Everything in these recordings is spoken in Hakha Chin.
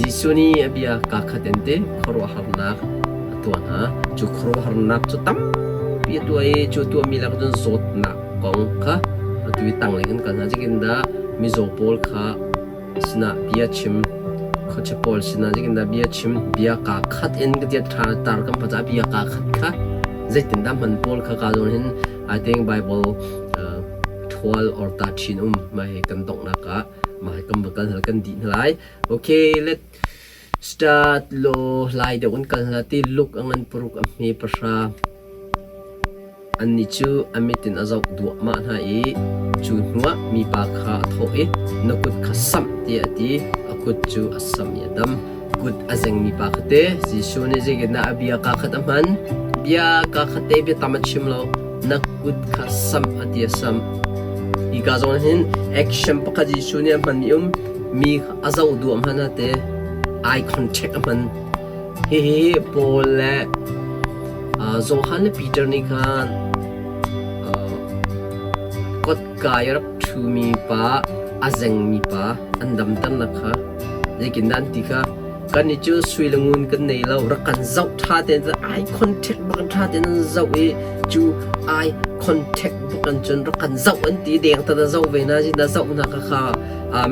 Jesuh nih a bia kaa khat in ti khuaruahharnak a tuah hna. Cu khuaruahharnak cu tampi a tuah i cu tuahmi lak cun zawtnak kong kha atu i tanglei kan kal hna. Zeitindah mizaw pawl kha sinah bia chim, khuachia pawl sinah zeitindah bia chim, bia kaa khat in ka tiah ṭha tar kan hman caah bia kaa khat kha zeitindah hman pawl kha kaa zawn hin I think Bible 12 or 13 um mah hi kan donghnak ah mah hi kan va kal hna kan dih hna lai. Okay, let start lo lai deuh in kal hna ti luk a ngan paruk a hme pahra. Annih cu a mit in a zoh duahmah hna i cu hnuah mipa kha a thawh i, Na kut kha samh, tiah a ti. A kut cu a samh i a dam. Kut a zengmi pa kha te Jesuh nih zeitindah a bia kaa khat a hman? Bia kaa khat te bia tam a chim lo. Na kut kha samh a ti a samh. Hi ka zawn hin action pakhat Jesuh nih a hmanmi um mi kha a zoh duah hman a te eye contact a hman. Hihi Paul le Johan le Peter nih khan kotka i rak ṭhumi pa a zengmi pa an damternak kha zeitindah an ti kha kannih cu sui le ngun kan nei lo rak kan zoh ṭha tein eye contact bak in ṭha tein an zoh i cu eye contact bak in cun rak kan zoh an ti deng tan a zoh ve hna zindah zoh hna kha kha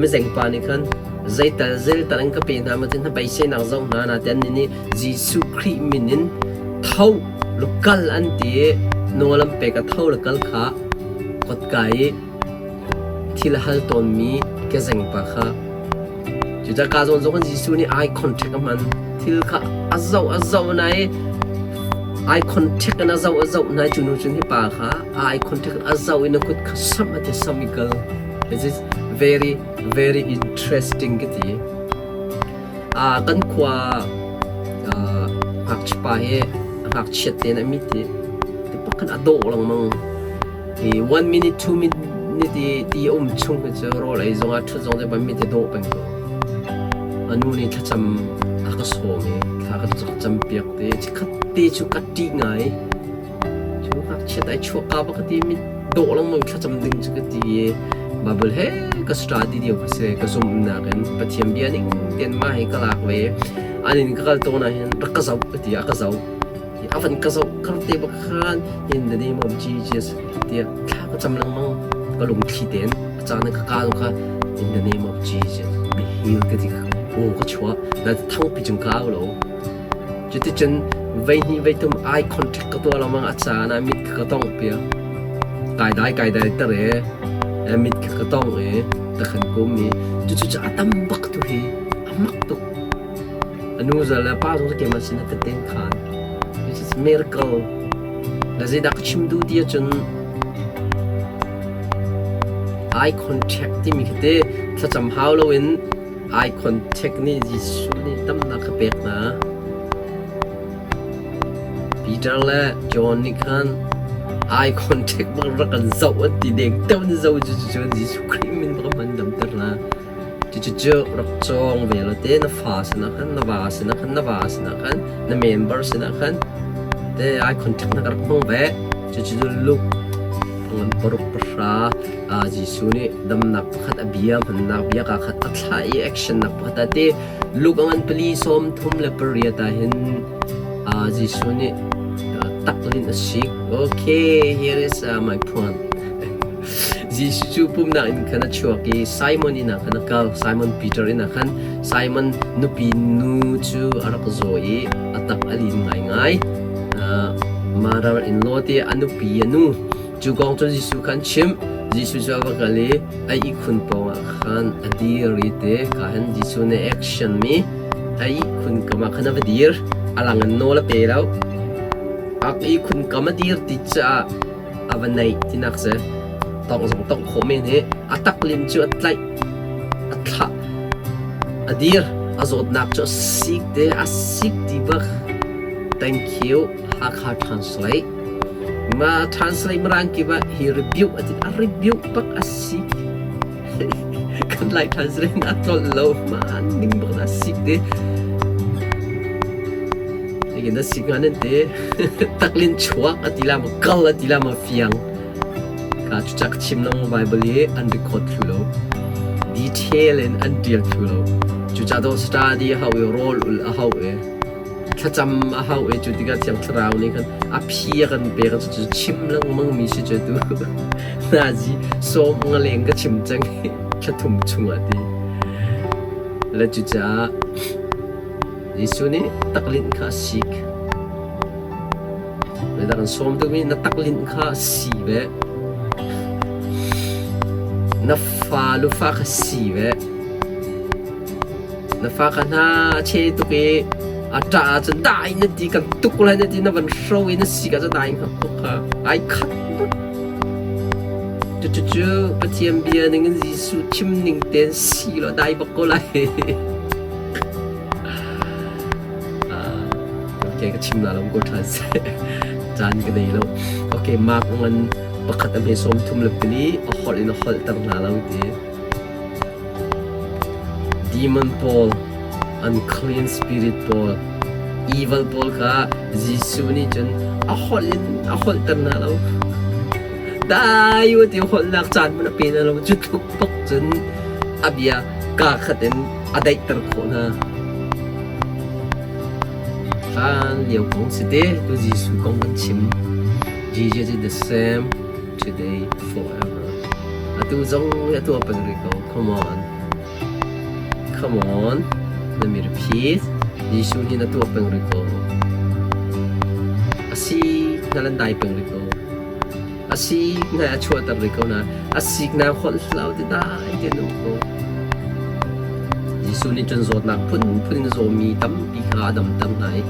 mizeng pa nih khan zeital zeltal an ka pe hna ma cun beiseinak zoh hna na ten nih Jesuh Khrih min in tho le kal an ti i nawl an pek a tho le kal kha kotka i thil a hal tawnmi kezeng pa kha cucah ka zawn zong Jesuh nih eye contact a hman thil kha a zoh a zoh na i eye contact in a zoh a zoh na cu nu cun hi pa kha eye contact a zoh in a kut kha samh a ti samh i kal this is very very interesting ka ti. Kan khua ngakchiapa hi a ngakchiat tein a mit i pakhat a dawh lengmang. Hi one minute, two minute i ti a um chung hi cu rawl ei zongah ṭhut zong cu mit hi dawh peng ko. A nu nih thlacam a ka sawm i thla ka cam piak te chikkhat te cu ka ṭih ngai. Cu ngakchiat ai chuahka bak ka ti mi dawh lengmang thlacam ding cu ka ti i Bible he ka study lio ka si ka zumhnak in Pathian bia ning tein mah hi ka lak ve an in ka kal tawn ah hin rak ka zoh ka ti a ka zoh a van ka zoh kar te bak khan in the name of Jesus tiah thla ka cam lengmang ka lungthli tein a caan ka ka kha in the name of Jesus be healed ka ti aw ka chuah na thangpi cung ka au lo Cuticun voihnih voithum eye contact ka tuah lengmang a caan ah mit kha ka tongh piak. Kai dai kai dai ter i mit kha ka tongh i takhan kum i cucu cu a tam bak tu hi a mak tuk. A nu zal le pa zong cu keimah sin ah teten khan. This is miracle. Na zeidah ka chim duh ti ahcun eye contact timi khi te thlacam hau loin Eye contact nih Jesuh nih damnak a pek hna. Peter le John nih khan eye contact bak rak kan zoh an ti deng deuh an zoh cu cun Jesuh Khrih min bak an damter hna. Cucu rak cawng ve lo te na fa sinah khan na va sinah khan na va sinah khan na member sinah khan te eye contact na rak hmang ve. Cucu Luke pangan paruk pahra Jesuh nih damnak pakhat a bia hmannak bia ka khat a thlah i action nak pakhat a ti. Luke a ngan pali sawm thum le pariat ah hin Jesuh nih taklin a sik. Okay, here is my point. Jesuh cu pumnak in khan a chuak i Simon inn ah khan a kal. Simon Peter inn ah khan Simon nupi nu cu a rak zaw i a tak a lin ngaingai. Mother in law ti a nupi a nu Cu kong cun Jesuh kha an chimh. Jesuh cu a va kal i a ihkhun pawngah khan a dir i te ka hin Jesuh nih action mi a ihkhun kam ah khan a va dir. A lang in nawl a pe lo. A ihkhun kam a dir ti caah a va naih tinak si. Tawng zong tawngh khawh men hi a taklim cu a tlaih, a thlah, a dir, a zawtnak cu a sik te, a sik ti bak. Thank you Hakha Translate. Ma translate mirang kip ah hi rebuke a ti a rebuke bak a si. Kan lai translate a tlolh lo ma ning bak na sik te. Ikin na sik nga nan te taklin chuak a ti la ma kal a ti la ma fiang. Ka cu cak chim nang Bible hi an record thlu lo. Detail in an tial thlu lo. Cu. Cucaah dawh study a hau i rawl ul a hau i thlacam a hau i cu tikah Thiang Thlarau nih khan a phi a kan pek cu chim lengmang mi si cu tu nazi sawm nga leng ka chim cang i thla thum chungah ti le cucaah Jesuh nih taklinh kha a sik. Zeidah kan sawm tukmi na taklinh kha si ve. Na fa lufa kha si ve. Na fa kha hna a che tuk i a ṭah ahcun dai na ti kan tuk lai na ti na van hro i na sik ahcun dai hnga khuk kha ai khat bak. Cucu Pathian bia ning in Jesuh chim ning tein si law dai bak ko lai. Okay, ka chim na lo ko ṭhan seh. Caan ka nei lo. Okay, Mark ngan pakhat a hme 34 a holh in a holhter hna lo ti. Demon pawl, unclean spirit pawl, evil pawl kha Jesuh nih cun a holh in a holhter hna lo. Dai u ti holhnak caan hmanh a pe hna lo. Cu tluk bak cun a bia kaa khat in a daihter khawh hna. Hlan lio kong si te, tu Jesuh kong kan chim. Jesus is the same today forever. Atu zong a tuah peng rih ko. Come on. Come on. Let me repeat. Jesuh nih na tuah peng rih ko. Asi na lan dai peng rih ko. A sik ngai a chuahter rih ko nain a siknak holh hlau ti dai tein um ko. Jesuh nih cun zawtnak phunphun in zawmi tampi kha a damter hna i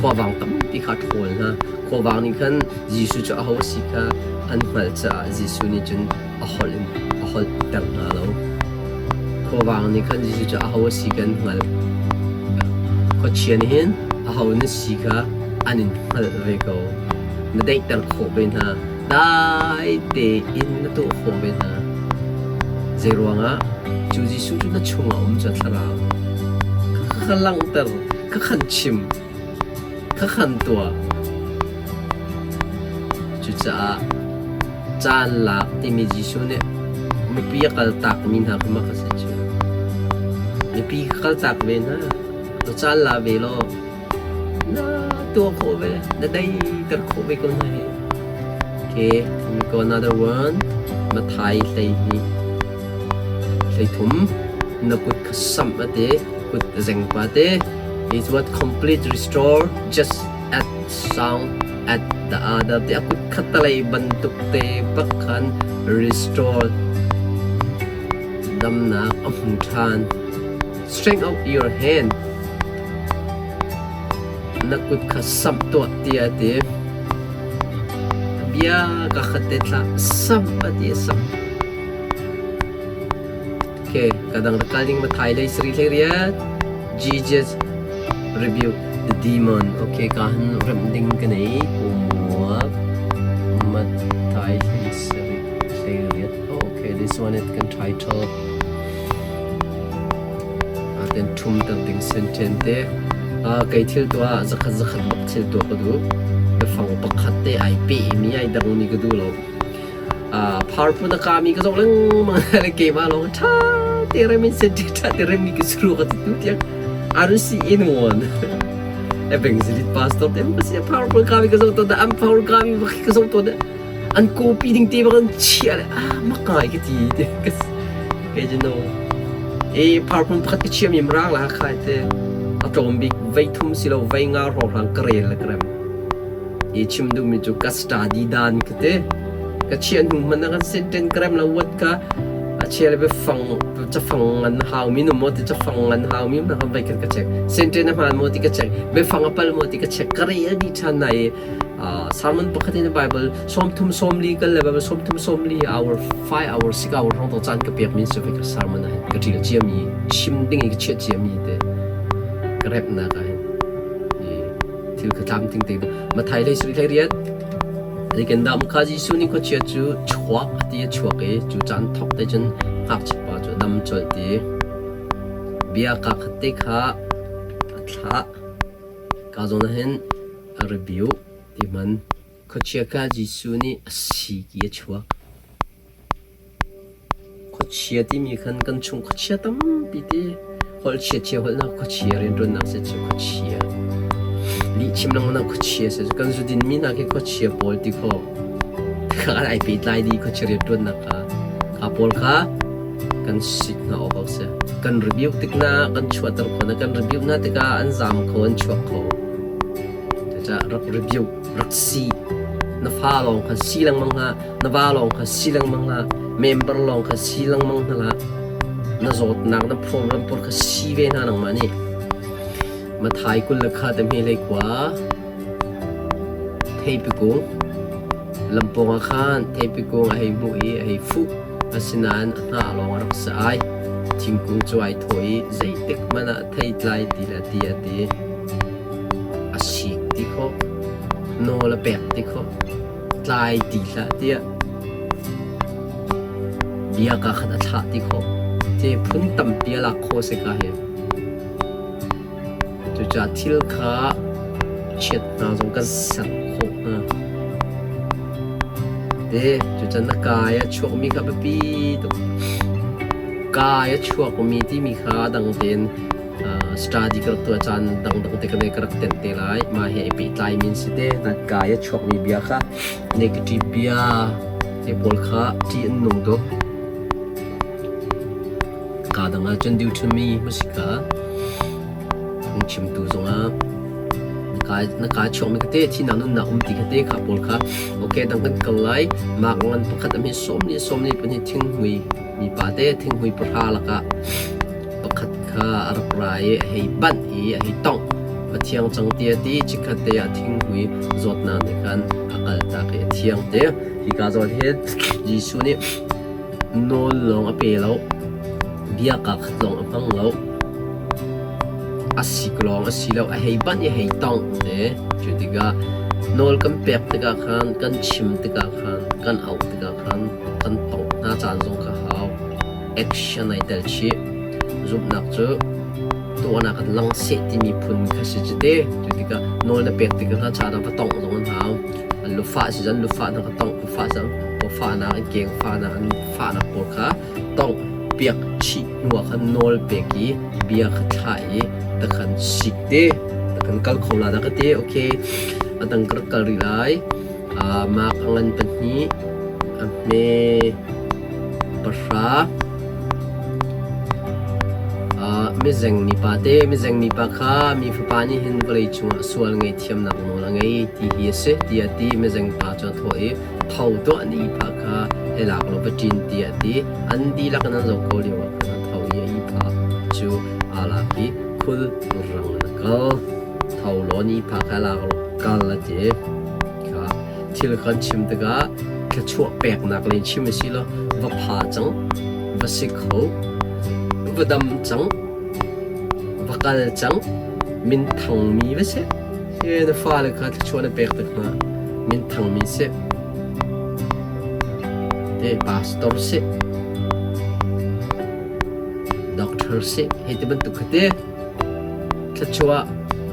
khuavang tampi kha a ṭhawl hna. Khuavang nih khan Jesuh cu aho a si kha an hngalh caah Jesuh nih cun a holh in a holhter hna lo. Khuavang nih khan Jesuh cu aho a si kha an hngalh. Khuachia nih hin aho na si kha an in hngalh ve ko. Na daihter khawh ve hna. Dai tein na tuah khawh ve hna. Zeiruangah cu Jesuh cu na chungah um cu thlarau. Kha langhter, kha khan chim, kha khan tuah. Cucaah caan lak timi Jesuh nih mipi a kaltakmi hna kha mah kha si cu. Mipi kha kaltak ve hna. Na caan la ve law na tuah khawh ve, na daiter khawh ve ko hna hi. Okay, let me go another one. Mathai 12 13 na kut kha samh a ti, kut zeng pa te. Is what complete restore just at sound at the other te a kut khatalei bantuk te bak khan restore damnak a hmu ṭhan. Stretch out your hand. Na kut kha samh tuah tiah a ti. Bia ka khat te thlah samh a ti a samh. Okay, kadang rakal ding mathai lei sri hlei riat. Jesus rebuke the demon. Okay, ka han rem ding ka nei. Umuak mathai hlei sri hlei riat. Okay, this one it can title. Ten thum ter ding senten te. Kei thil tuah zakhat zakhat bak thil tuah ka duh. Biafang pakhat te ai pe mi ai dang mi ka duh lo. Phar phun a kami ka zoh lengmang le keimah lawng ṭha te rem in sen ṭha te rem mi ka suru ka ti tu tiang I don't see anyone. Evangelist pastor te ka si phar phun kami ka zoh to da an phar kami bak ka zoh to da an copy ding te bak an chia le ah mak ngai ka ti te ka kei you know e phar phun pakhat ka chia mi mrang la khai te a tlawm bik vei thum si lo vei nga hrawng ka rel le ka rem I chim duhmi cu ka study dan ka ti. Ka chiah hnu hmanh ah kan senten ka rem lo wat ka a chia le biafang cafang ngan haumi nu maw ti cafang ngan haumi na kan vai ka check senten a hmaan maw ti ka check biafang a pal maw ti ka check ka rel dih ṭhan na i sermon pakhat in Bible 34 kal le Bible 34 hour 5 hour 6 hour hrawng to caan ka pek min si ka sermon ah ka ṭil ciami chim ding i ka chiah ciami te ka rep nak ah hin thil kha tlamtling te Mathai lei sui hlei riat Zeiken dah kha Jesuh nih khuachia cu chuak a ti a chuak i cu caan thawk te cun ngakchia pa cu a dam colh ti bia kaa khat te kha a thlah ka zawn ah hin a rebuke ti hman khuachia kha Jesuh nih a siki a chuak Khuachia timi khan kan chung khuachia tampi ti. Holh chia chia holh na khuachia rianṭuannak si cu khuachia. Lihchim lengmang khuachia si cu kan zudin mi hna khi khuachia pawl ti kho. Kha ai pehtlai dih khuachia rianṭuannak kha. Kha pawl kha kan sik hna awk a si. Kan rebuke tik na kan chuahter khawh na kan rebuke hna tikah an zaam kho an chuak kho. Cucaah rak rebuke rak si. Na fa lawng kha si lengmang hlah. Na va lawng kha si lengmang hlah. Member lawng kha si lengmang hna hlah. Na zawtnak na problem pawl kha si ve hna nangmah nih. Mathai 20 le kha te hme hlei khua theipi kung lampawng ah khan theipi kung a hei hmuh i a hei fuh. Asinain a hnah lawng a rak si ai. Thingkung cu ai thawh i zeitik hmanh ah theitlai ti le ti a ti. A sik ti khawh, nawl a pek ti khawh, tlai ti hlah tiah bia kaa khat a thlah ti khawh. Te phun tampi a lak khawh si ka hi. Cucaah thil kha chiat hna zong kan ser khawh hna. Te cucan na kai a chuakmi kha biapi tuk. Kai a chuakmi timi kha dang tein study ka rak tuah caan dangdang te ka nei ka rak tenh te lai. Mah he i pehtlai min si te. Na kai a chuakmi bia kha negative bia te pawl kha ṭih an nung tuk. Kaa dang ahcun Deuteronomy hmasika phungchimtu zongah na kaa chuakmi kha te thihnak nunnak um ti kha te kha pawl kha okay dang kan kal lai. Mark ngan pakhat a hme 44 pahnih thinghmui mipa te thinghmui pahra lakah pakhat kha a rak ra i a hei banh i a hei tongh. A thiang cang ti a ti. Chikkhat te ah thinghmui zawtnak nih khan a kaltak i a thiang te. Hika zawn hi Jesuh nih Nawl lawng a pe lo. Bia kaa khat lawng a hmang lo. A sik lawng a si lo. A hei banh i a hei tongh te. Cu tikah nawl kan pek tikah khan, kan chim tikah khan, kan auh tikah khan kan tongh hna caan zong kha hau. Action ai tel chih. Zumhnak cu tuahnak in lang seh timi phun kha si cu te. Cu tikah nawl na pek tikah khan caan ah va tongh zong an hau. An lufah si cun lufah hna kha tongh fahnak fahnak an keng fahnak an fahnak pawl kha tongh piak chih hnu ah khan nawl pek i bia kha thlah i takhan sik te takhan kal kho la dah ka ti okay a dang ka rak kal rih lai mak a ngan pahnih a hme pahra Mizeng mipa te mizeng mipa kha mi fapa nih hin vawlei cungah sual ngaihthiamnak nawl a ngei ti hi a si tiah a ti. Mizeng pa cu a thawh i, Tho tuah na ihphah kha i lak law va ṭin tiah a ti. An dihlak in an zoh ko lioah khan a tho i a ihphah cu aa lak i khul rang in a kal. Tho law na ihphah kha i lak law kal a ti. Kha thil kan chim tikah thluachuah peknak lei chim a si lo, va pha cang, va si kho, va dam cang, va kal cang, minthangmi va si. Hi na fale kha thluachuah na pek tik hna, minthangmi si. Te pastor si, doctor si, hei ti bantuk kha te. Thluachuah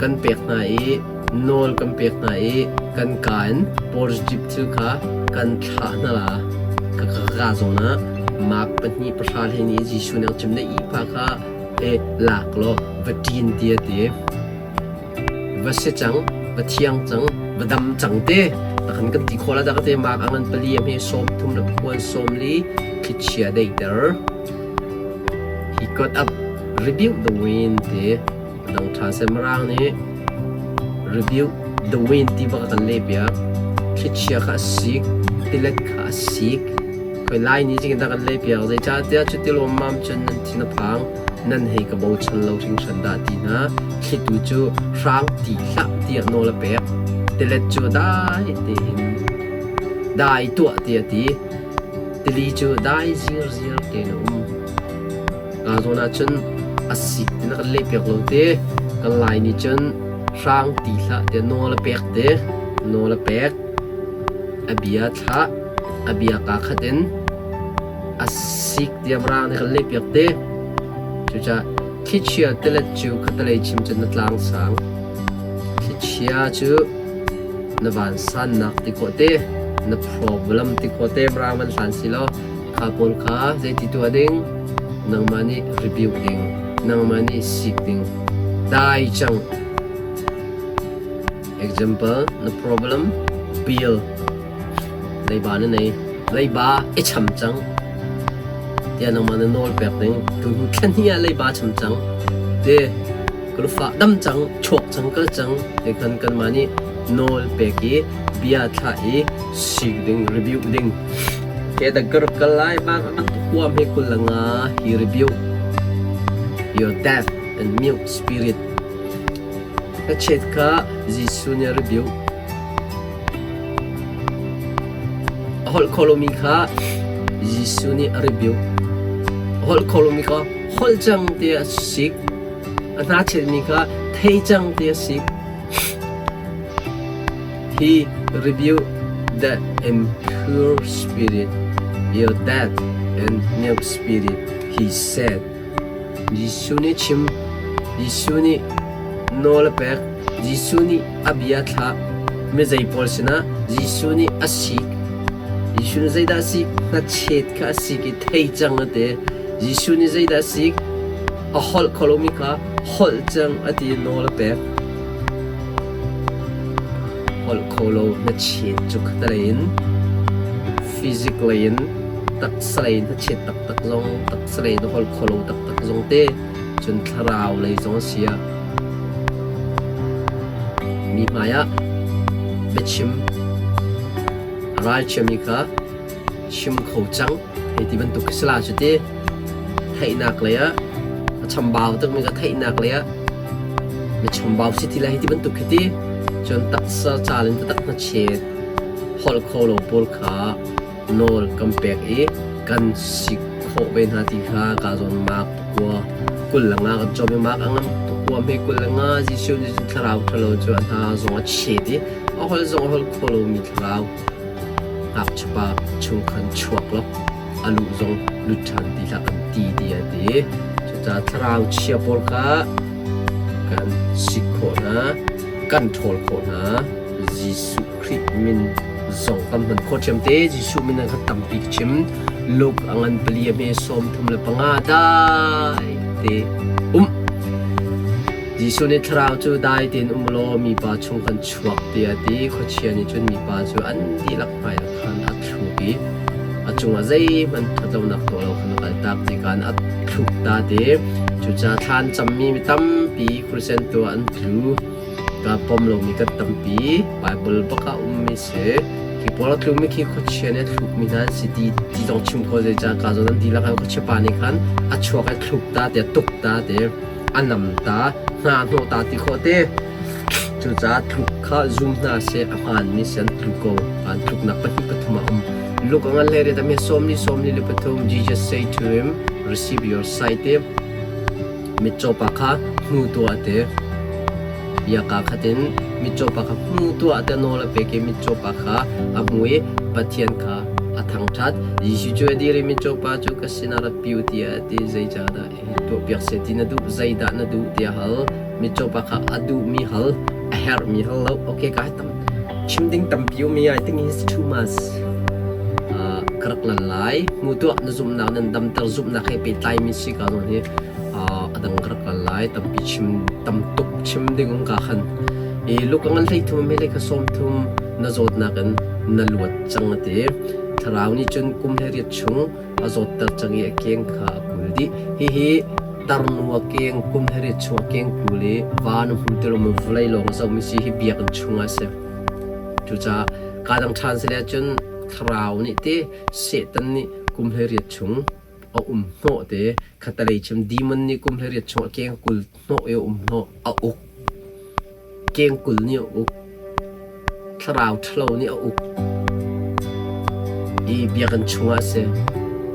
kan pek hna i nawl kan pek hna i kan kaa in positive thil kha kan thlah hna la. Ka ka zawn ah Mark pahnih pahra hlei nih Jesuh nih a chim na ihphah kha e lak law va ṭin ti a ti. Va si cang, va thiang cang, va dam cang te. Takhan kan ti khawh la dah ka te Mark a ngan pali a hme sawm thum le pakua sawm li thlichia deiter. He got up rebuke the wind ti dang ṭha seh Mirang nih rebuke the wind ti bak a kan lehpiak. Thlichia kha a sik, tilet kha a sik. Khoi Lai nih zeitin dah kan lehpiak? Zeicahtiah cuti lawmmam cun nan thin a phang, nan hei ka bochan lo hringhran dah ti hna. Thlitu cu hrang ti hlah tiah nawl a pek. Tilet cu dai tein dai tuah tiah a ti. Tili cu dai zirziar tein a um. Ka zawn ahcun a sik tin a kan lehpiak lo te. Kan Lai nih cun hrang ti hlah tiah nawl a pek te. Nawl a pek. A bia thlah. A bia kaa khat in a sik tiah Mirang nih kan lehpiak te. Cucaah thlichia tilet cu khatalei chim cun na tlang sang. Thlichia cu na vansannak ti khawh te, na problem ti khawh te Mirang van hlan si law kha pawl kha zeiti tuah ding nangmah nih rebuke ding. Nangmah nih sik ding. Dai cang. Example, na problem, bill, leiba na nei, leiba i cham cang. Tiah nangmah na nawl pek ding. Tu hnu thla hnih ah leiba cham cang. Te, ka dam cang, chuak cang, kal cang. Te khan kanmah nih nawl pek i bia thlah i sik ding, review ding. Ke da gar kal lai bang an huam he kul nga he review your deaf and mute spirit. Ka chet kha Jesuh nih a review. A holh kho lomi kha Jesuh nih a review. A holh kho lomi kha holh cang tiah a sik. A hna chetmi kha thei cang tiah a sik. He rebuked the impure spirit, your dead and mute spirit, he said. Jesuh nih chim, Jesuh nih nawl a pek, Jesuh nih a bia thlah, mizei pawl sinah Jesuh nih a sik. Jesuh nih zeidah a sik? Hnachet kha a sik i thei cang a ti. Jesuh nih zeidah a sik? A holh kho lomi kha holh cang a ti i nawl a pek. Holh kho lo na chet cu khatalei in physically in taksa lei in na chet taktak zong taksa lei in na holh kho lo taktak zong te cun thlarau lei zong a si ah mi hmai ah biachim a ralchiami kha chim kho cang hei ti bantuk khi si la cu ti theihnak lei ah a chambau tukmi ka theihnak lei ah mi chambau si ti lai hei ti bantuk khi ti cun taksa cal in taktak na chet holh kho lo pawl kha nawl kan pek i kan si khawh ve hna ti kha ka zawn mak pakua kul le nga kan cawm i mak a ngam pakua hme kul le nga Jesuh nih cun thlarau ṭhalo cu a hna zong a chet i a holh zong a holh kho lomi thlarau ngakchiapa chung khan chuak law a luh zong lut ṭhan ti hlah kan ti tiah a ti. Cucaah thlarau chia pawl kha kan sik khawh hna, kan ṭhawl khawh hna. Jesuh Khrih min zong kan hman khawh ṭhiam te. Jesuh min kha tampi ka chim. Luke a ngan pali a hme 35 dai te um. Jesuh nih thlarau cu dai tein um law mipa chung khan chuak tiah a ti. Khuachia nih cun mipa cu an dihlak hmaiah khan a thluk i a cungah zeihmanh ṭhatlonak tuah lo khan a kaltak tikah a thluk ta te. Cucaah thla an cammi mi tampi Christian tuah an tlu. Ka pom lomi kan tampi. Bible bak ah ummi si. Khi pawl a tlumi khi khuachia nih a thlukmi hna an si ti ti zong chim ko zeicah ka zawn an dihlak an khuachia pa nih khan a chuak i thluk ta te tuk ta te a nam ta hna hnawh ta ti khawh te. Cucaah tluk kha zum hna seh, a hmaanmi si an tlu ko. An tluknak pahnih pathum a um. Luke a ngan hlei riat a sawmli sawmli le pathum Jesus say to him, receive your sight. Mitcaw pa kha hmu tuah a ti. Biaka khat in mitcaw pa kha hmu tuah tiah nawl a pek i mitcaw pa kha a hmu i Pathian kha a thangṭhat. Jesuh cu a dir i mitcaw pa cu ka sinah ratpi u tiah a ti. Zeicahdah tuahpiak seh ti na duh? Zeidah na duh tiah a hal. Mitcaw pa kha a duhmi hal, a herhmi hal lo. Okay, ka tam chim ding tampi um i I think it's too much. Uh, ka rak lan lai. Mu tuah na zumhnak nan damter zumhnak he pehtlaimi si ka nawn hi uh, a dang ka rak lan lai. Tampi chim tam tuk chim ding um ka khan. I luk a ngan hlei thum he hlei kha sawm thum na zawtnak in na luat cang a ti. Thlarau nih cun kum he riat chung a zawtter cang i a keng kha a kul dih. Hihi tarnu a keng kum heriat chung a keng kul i va na hmu ti lomi vawlei lawng a zohmi si hi biakinn chungah a si. Cucaah kaa dang ṭhan sile ahcun thlarau nih te Satan nih kum 18 chung a um hnawh te khatalei chim demon nih kum 18 chung a keng kul hnawh i a um hnawh a uk. Kengkul nih a uk. Thlarau ṭhalo nih a uk. I biakinn chungah a si.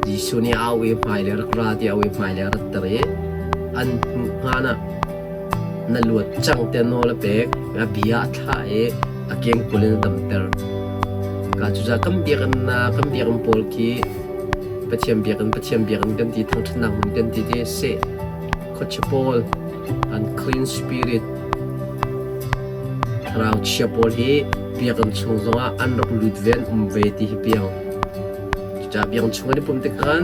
Jesuh nih a au i hmailei rak ra tiah a au i hmailei a ratter i an hmuh hngan ah na luat cang tiah nawl a pek. A bia a thlah i a kengkul in a damter. Ka cucaah kan biakinn kan biakinn pawl khi Pathian biakinn Pathian biakinn kan ti thangṭhatnak hmun kan ti ti seh khuachia pawl unclean spirit thlarau chia pawl hi biakinn chung zongah an rak lut ve an um ve ti hi piang. Cucaah biakinn chung an i pum tik khan.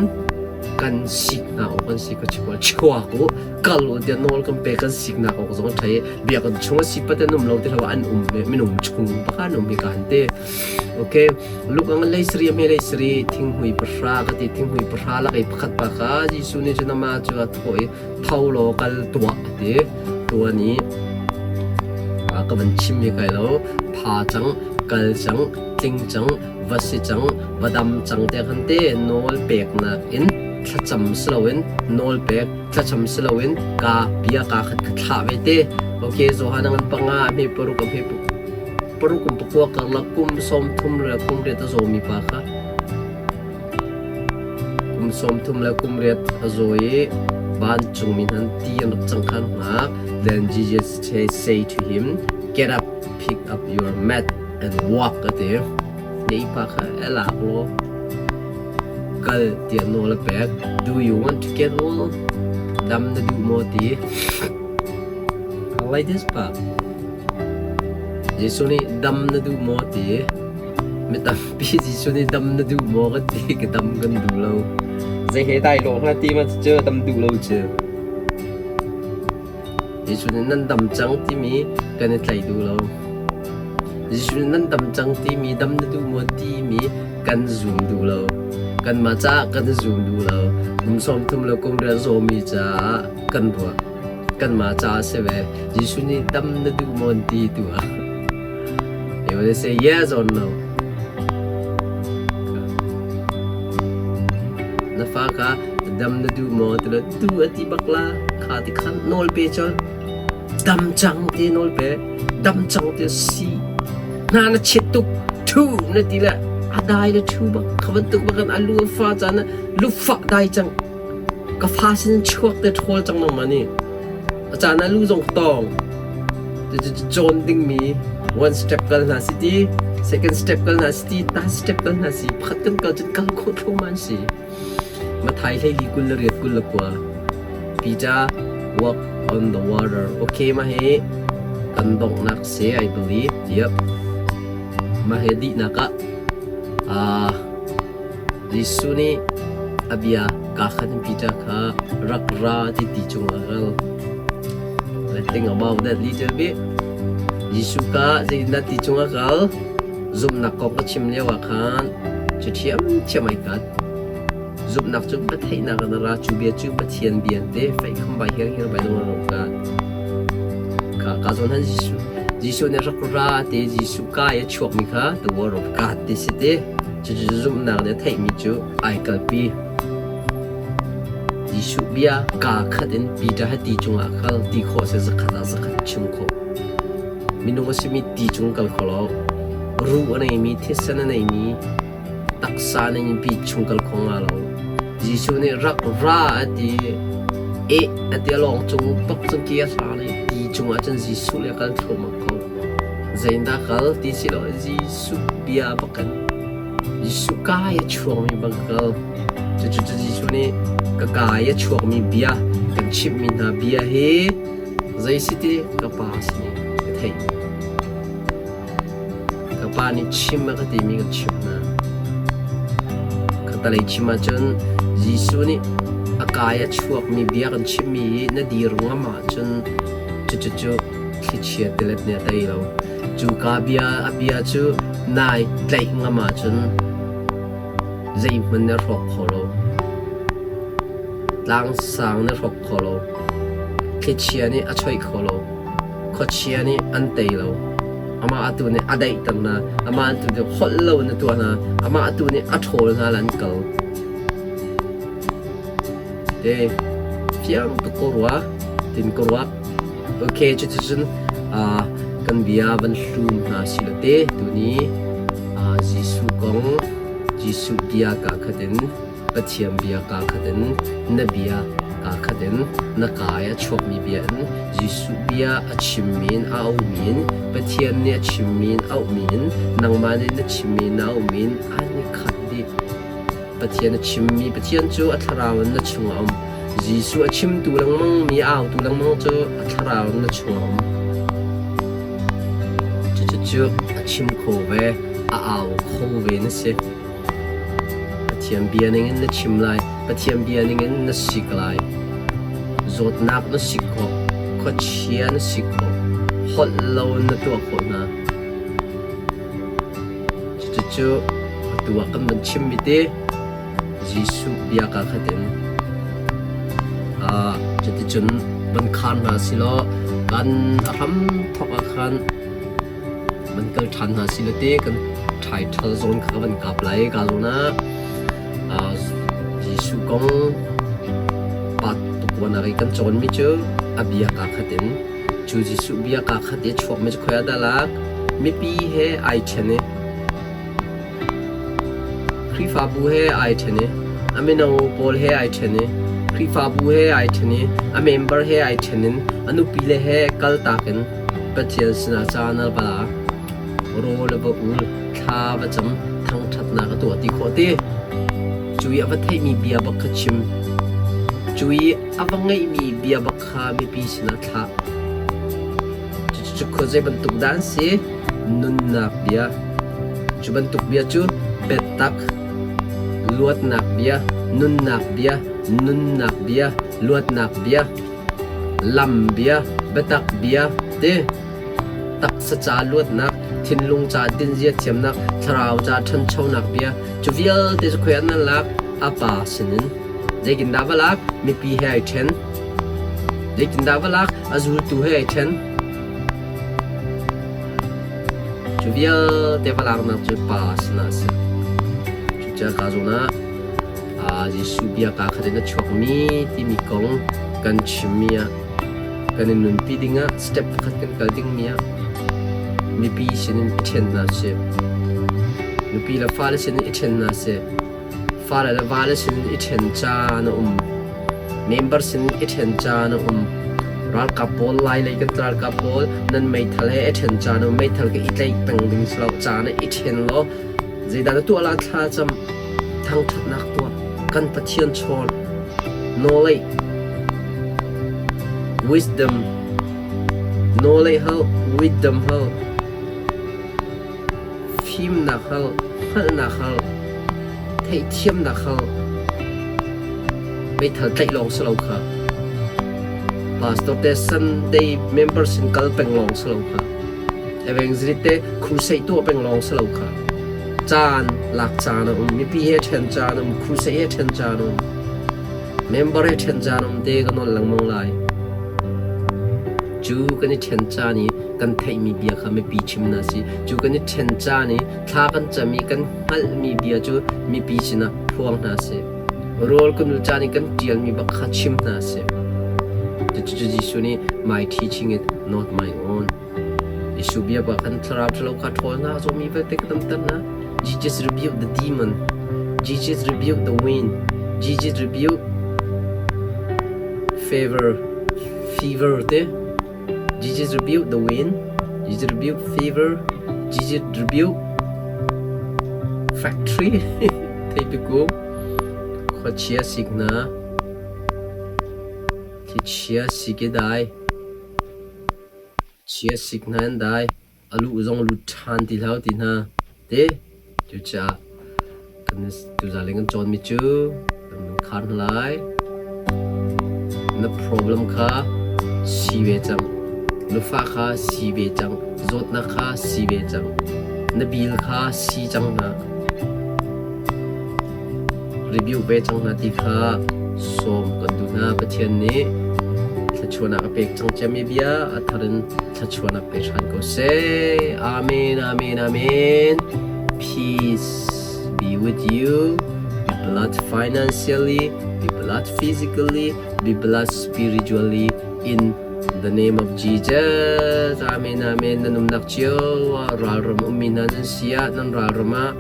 Kan siknak awk an si ka chim chuak u kal u tiah nawl kan pek kan siknak awk zong a ṭha i biakinn chung a si pat an um lo ti hlah an um ve minung chung bak an um hi ka han ti. Okay, Luke ang lei sari a hme lei sari thinghmui pahra ka ti thinghmui pahra lak i pakhat pa kha Jesuh nih cun amah cu a thawh i tho law kal tuah a ti. Tuan i ka van chim hi kai lo pha cang kal cang tling cang va si cang va dam cang te khan te nawl peknak in thlacam si loin nawl pek thlacam si loin ka bia ka khat ka thlah ve te. Okay, Johan ang panga hme paruk hme paruk kum pakua karlak kum 30 le kum riat a zawmi pa kha kum 30 le kum riat a zaw i vancungmi hna ti an rak cang khan hngak. Then Jesus say to him, Get up, pick up your mat and walk a ti. Na pa kha a lak law kal tiah nawl a pek. Do you want to get well? Dam na duh maw ti? I like this pa. Jesuh nih dam na duh maw ti? Mi tampi Jesuh nih dam na duh maw kan ti ka dam kan duh lo. Zei he dai lawng hna ti ma cu dam duh lo cu. Jesuh nih nan dam cang timi kan i tlaih duh lo. Jesuh nih nan dam cang timi dam na duh maw timi kan zum duh lo. Kanmah caah kan zum duh lo. Kum 30 le kum riat zawmi caah kan ruah. Kanmah caah si ve. Jesuh nih dam na duh maw an ti tu ah. You want to say yes or no? Na fa kha dam na duh maw ti lo tu a ti bak la kha ti khan nawl pe chol dam cang ti nawl pe dam cang ti si hna na chet tuk thu na ti le a dai le thu bak kha bantuk bak kan alu fa chan lu fa dai cang Ka fa sin chuak te ṭhawl cang nangmah nih. A caan ah lu zong tawng. Cawn dingmi one step kal hna si ti, second step kal hna si ti, third step kal hna si, pakhat kan kal cun kal khawh thluahmah an si. Mathai hleili 28 29. Peter walk on the water. Okay, mah hi kan donghnak si, I believe. Yep. Mah hi dihnak ah uh, Jesuh nih a bia kaa khat in Peter kha rak ra ti ti cungah a kal. Let's think about that little bit. Jesuh ka zeitindah ti cungah kal? Zumhnak kong ka chim lio ah khan cu ṭhiamṭhiam ai kat. Zumhnak cu patheihnak in a ra, cu bia cu Pathian bia an ti. Fei kham bai hir hir bai dong ro ka. Ka ka zawn han Jesuh. Jesuh nih rak ra ti Jesuh ka i a chuakmi kha the word of God ti si ti. Cucu zumhnak nih a theihmi cu ai kalpi. Jesuh bia kaa khat in Peter he ti cungah a kal, ti khawh si zakhat ah zakhat chim khawh. Minung a simi ti cung kal kho lo. Ruh a neimi, thisen a neimi, taksa a neimi pi chung kal kho nga lo. Jesuh nih rak ra a ti. Eh a ti a lawng cung pak cun ki a hlang i ti cungah cun Jesuh le a kal thluahmah ko. Zeidah kal ti si lo Jesuh bia bak in Jesuh kai a chuakmi bang ka kal. Cucu Jesuh nih ka kai a chuakmi bia kan chimhmi hna bia hi zei si ti ka pa sin in ka theih. Ka pa nih chim a ka timi ka chimh hna. Khatalei chim ahcun Jesuh nih a kai a chuakmi bia kan chimmi hi na dir ngam ahcun cucu thlichia tilet nih a tei lo. Cuka bia a bia cu nai tlaih ngam ahcun zeihmanh na hrawk kho lo. Tlang sang na hrawk kho lo. Thlichia nih a choih kho lo. Khuachia nih an tei lo. Amah atu nih a daihter hna. Amah atu nih holh lo in a tuah hna. Amah atu nih a ṭhawl hna le an kal. Te fiang tuk ko rua, tin ko rua. Okay, cuticun kan bia van hlum hna si lo te tuni Jesuh kong Jesuh bia kaa khat in Pathian bia kaa khat in na bia kaa khat in na kaa i a chuakmi bia in Jesuh bia a chimmi in a aumi in Pathian nih a chimmi in auhmi in nangmah nih na chimmi na auhmi in an i khat dih. Pathian a chimmi Pathian cu a thlarau in na chungah a um. Jesuh a chimtu lengmang mi a autu lengmang cu a thlarau in na chungah a um. Cucu a chim kho ve, a au kho ve na si. Pathian. Pathian bia ningin na chim lai. Pathian bia ningin na sik lai. Zawtnak na sik khawh. Khuachia na sik khawh. Holh lo na tuah khawh hna. Cucu atu ah kan van chimmi te Jesuh bia kaa khat in cuticun van khar hna silaw kan a hram thawk ah khan van kal ṭhan hna silaw te kan ṭhaiṭhal zawn kha ka van kap lai ka zawn ah Jesuh kong pa tukuan ah kan cawnmi cu a bia kaa khat in cu Jesuh bia kaa khat i a chuakmi cu khoi ah dah lak mipi he ai ṭhen i Khrihfabu he ai ṭhen i, a mino pawl he ai ṭhen i, Khrihfabu he ai ṭhen i, a member he ai ṭhen in a nupile he kaltak in Pathian sinah caan a va la. Rawl a va ul, thla va cam, thangṭhatnak a tuah ti khawh ti. Cu i a va theihmi bia bak kha chim. Cu i a va ngeihmi bia bak kha mipi sinah thlah. Cucu khuazei bantuk dah an si? Nunnak bia. Cu bantuk bia cu biatak, luatnak bia, nunnak bia, nunnak bia, luatnak bia, lam bia, biatak bia ti taksa ca luatnak, thinlung ca dinzia thiamnak, thlarau ca ṭhanchonak bia cu vialte cu khoi ah nan lak? A pa sinin. Zeitindah va lak? Mipi he ai ṭhen. Zeitindah va lak? A zultu he ai ṭhen. Cu vialte va laknak cu pa sinah a si. Cucaah ka zawn ah Jesuh bia kaa khat in a chuakmi timi kong kan chimmi ah kan i nunpi dingah step pakhat kan kal dingmi ah mipi sinin i ṭhen hna sih. Nupi le fale sinin i ṭhen hna sih. Fale le vale sinin i ṭhen caan a um. Member sinin i ṭhen caan a um. Ralkap pawl lai lei kan ralkap pawl nan meithal he i ṭhen caan a um. Meithal ka i tlaih peng ding si lo. Caan ah i ṭhen law zeidah na tuah la thla cam thangṭhatnak tuah. Kan Pathian chawn. Knowledge, wisdom, knowledge hal, wisdom hal. Fimnak hal, hngalhnak hal, theihthiamnak hal, meithal tlaih lawng si lo kha. Pastor te Sunday member sin kal peng lawng si lo kha. Evangelist te crusade tuah peng lawng si lo kha. Caan lak caan a um, mipi he ṭhen caan a um, crusade he ṭhen caan a um. Member he ṭhen caan a um te ka nawl lengmang lai. Cu kan i ṭhen caan i kan theihmi bia kha mipi chim hna sih. Cu kan i ṭhen caan i thla kan cam i kan hngalhmi bia cu mipi sinah phuang hna sih. Rawl kan ul caan i kan ṭialmi bak kha chim hna sih. Cucu Jesuh nih my teaching is not my own. Jesuh bia bak khan thlarau ṭhalo kha ṭhawl hna, a zawmi vialte ka damter hna. Jesus rebuked the demon. Jesus rebuked the wind. Jesus rebuked fever, fever te. Jesus rebuked the wind. Jesus rebuked fever. Jesus rebuked factory. Theipi kung. Khuachia sik hna. Thlichia sik i dai. Chia sik hna an dai. A luh zong lut ṭhan ti hlah ti hna ti. Cucaah kan tuzaan kan cawnmi cu kan khar hna lai. Na problem kha si ve cang. Nufa kha si ve cang. Zawtnak kha si ve cang. Na bil kha si cang hna. Review ve cang hna ti kha sawm kan duh hna. Pathian nih thluachuahnak a pek cang ciami bia a thar in thluachuahnak pe ṭhan ko seh. Amen, amen, amen. Peace be with you. Be blessed financially, be blessed physically, be blessed spiritually in the name of Jesus. Amen, amen. Nan umnak cio ah ralram ummi hna nan si ah nan ralram ah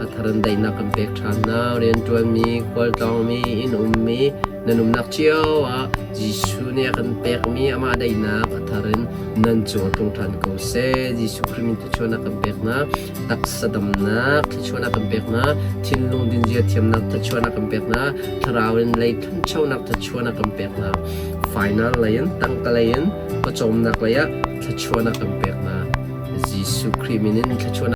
a thar in daihnak kan pek ṭhan hna. Rianṭuanmi, khualtlawngmi, inn ummi nan umnak cio ah Jesuh nih a kan pekmi amah daihnak a thar in nan cung a tlung ṭhan ko seh. Jesuh Khrih min thluachuahnak kan pek hna. Taksa damnak thluachuahnak kan pek hna. Thinlung dinzia thiamnak thluachuahnak kan pek hna. Thlarau in lei ṭhanchonak thluachuahnak kan pek hna. Final lei in tangka lei in pawcawmnak lei ah thluachuahnak kan pek hna. Jesuh Khrih min in thluachuahnak.